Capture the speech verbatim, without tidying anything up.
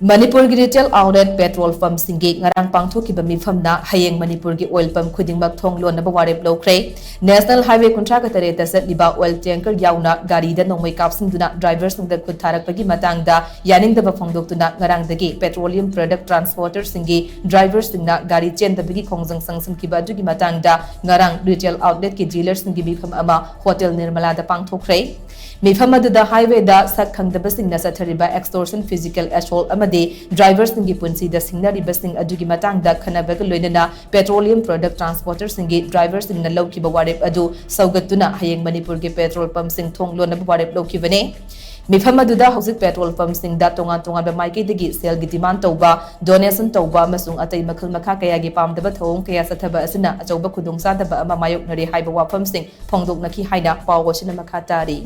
ꯃꯅꯤꯄꯨꯔꯒꯤ retail outlet petrol pumpꯁꯤꯡꯒꯤ ꯉꯔꯥꯡ ꯄꯥꯡꯊꯣꯛꯈꯤꯕ ꯃꯤꯐꯝꯅ ꯍꯌꯦꯡ ꯃꯅꯤꯄꯨꯔꯒꯤ oil pump ꯈꯨꯗꯤꯡꯃꯛ ꯊꯣꯡ ꯂꯣꯟꯅꯕ ꯋꯥꯔꯦꯞ ꯂꯧꯈ꯭ꯔꯦ꯫ National Highway ꯀꯨꯟꯊ꯭ꯔꯥꯒ ꯇꯔꯦꯠꯇ ꯆꯠꯂꯤꯕ oil tanker ꯌꯥꯎꯅ ꯒꯥꯔꯤꯗ ꯅꯣꯡꯃꯩ ꯀꯥꯞꯁꯤꯟꯗꯨꯅ driverꯁꯤꯡꯗ ꯈꯨꯠ ꯊꯥꯔꯛꯄꯒꯤ ꯃꯇꯥꯡꯗ ꯌꯥꯅꯤꯡꯗꯕ ꯐꯣꯡꯗꯣꯛꯇꯨꯅ ꯉꯔꯥꯡꯗꯒꯤ petroleum product transporterꯁꯤꯡꯒꯤ driverꯁꯤꯡꯅ ꯒꯥꯔꯤ ꯆꯦꯟꯗꯕꯒꯤ ꯈꯣꯡꯖꯪ ꯆꯪꯁꯤꯟꯈꯤꯕ ꯑꯗꯨꯒꯤ ꯃꯇꯥꯡꯗ ꯉꯔꯥꯡ retail outletꯀꯤ dealerꯁꯤꯡꯒꯤ ꯃꯤꯐꯝ ꯑꯃ Hotel Nirmalaꯗ ꯄꯥꯡꯊꯣꯛꯈ꯭ꯔꯦ꯫ ꯃꯤꯐꯝ ꯑꯗꯨꯗ highwayꯗ ꯁꯛ ꯈꯪꯗꯕꯁꯤꯡꯅ ꯆꯠꯊꯔꯤꯕ extortion, physical assault ꯑꯃꯗꯤ driverꯁꯤꯡꯒꯤ ꯄꯨꯟꯁꯤꯗ ꯁꯤꯡꯅꯔꯤꯕꯁꯤꯡ ꯑꯗꯨꯒꯤ ꯃꯇꯥꯡꯗ ꯈꯟꯅꯕꯒ ꯂꯣꯏꯅꯅ petroleum product transporterꯁꯤꯡꯒꯤ driverꯁꯤꯡꯅ ꯂꯧꯈꯤꯕ ꯋꯥꯔꯦꯞ ꯑꯗꯨ ꯁꯧꯒꯠꯇꯨꯅ ꯍꯌꯦꯡ ꯃꯅꯤꯄꯨꯔꯒꯤ petrol pumpꯁꯤꯡ ꯊꯣꯡ ꯂꯣꯟꯅꯕ ꯋꯥꯔꯦꯞ ꯂꯧꯈꯤꯕꯅꯤ꯫ ꯃꯤꯐꯝ ꯑꯗꯨꯗ ꯍꯧꯖꯤꯛ petrol pumpꯁꯤꯡꯗ ꯇꯣꯉꯥꯟ ꯇꯣꯉꯥꯟꯕ ꯃꯥꯏꯀꯩꯗꯒꯤ ꯁꯦꯜꯒꯤ demand ꯇꯧꯕ, donation ꯇꯧꯕ ꯑꯃꯁꯨꯡ ꯑꯇꯩ ꯃꯈꯜ ꯃꯈꯥ ꯀꯌꯥꯒꯤ ꯄꯥꯝꯗꯕ ꯊꯧꯑꯣꯡ ꯀꯌꯥ ꯆꯠꯊꯕ ꯑꯁꯤꯅ ꯑꯆꯧꯕ ꯈꯨꯗꯣꯡꯆꯥꯗꯕ ꯑꯃ ꯃꯥꯌꯣꯛꯅꯔꯦ ꯍꯥꯏꯕ ꯋꯥꯐꯝꯁꯤꯡ ꯐꯣꯡꯗꯣꯛꯅꯈꯤ ꯍꯥꯏꯅ ꯄꯥꯎ ꯑꯁꯤꯅ ꯃꯈꯥ ꯇꯥꯔꯤ꯫